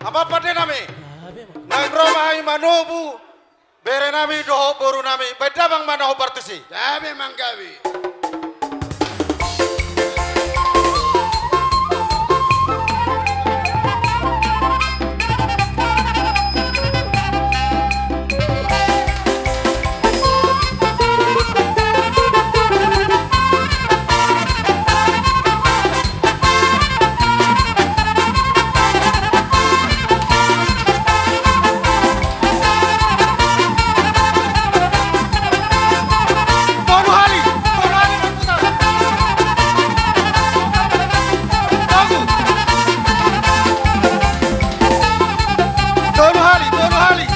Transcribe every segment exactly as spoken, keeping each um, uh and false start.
Amang pande nami. Gabe ma. Naeng ro ma hami manobu bere nami dohot boru nami, baen damang ma na hombar tusi. Gabe manggabe. Tolu hali, tolu hali berputar. Bagus. Tolu hali, tolu hali.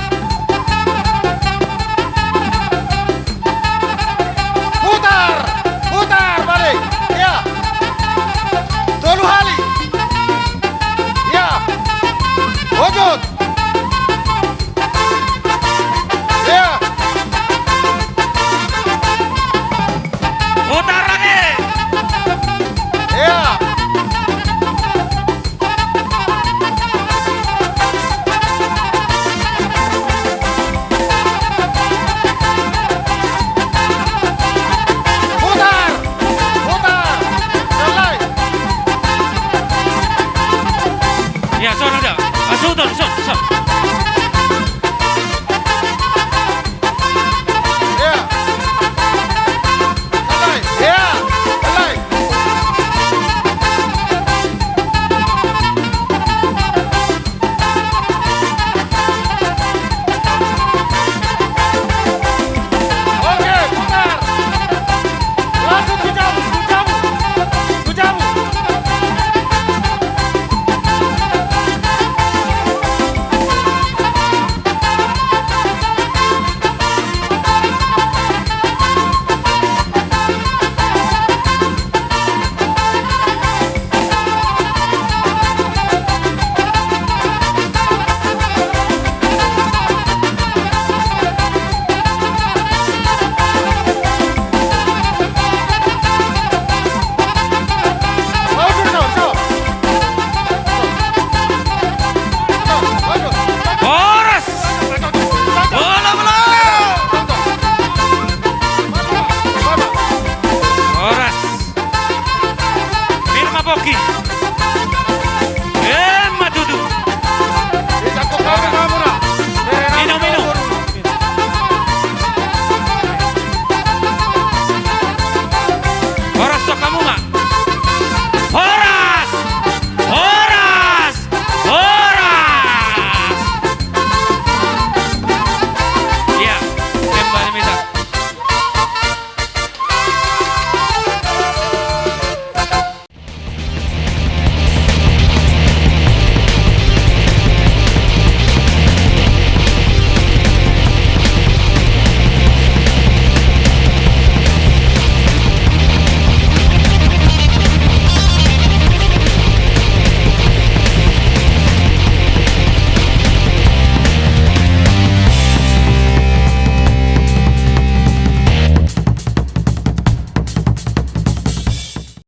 Putar, putar balik. Iya. Tolu hali. Iya. Lanjut. Iya. Putar lagi. Iya. Putar! Putar! Selai! Iya, son, udah. Ah, son, son, son. Iya. Selai. Iya. Selai. Oke, putar. Langsung tu jabu, tu jabu. Tu jabu. Horas! Bola, bola! Horas! Firma Poki.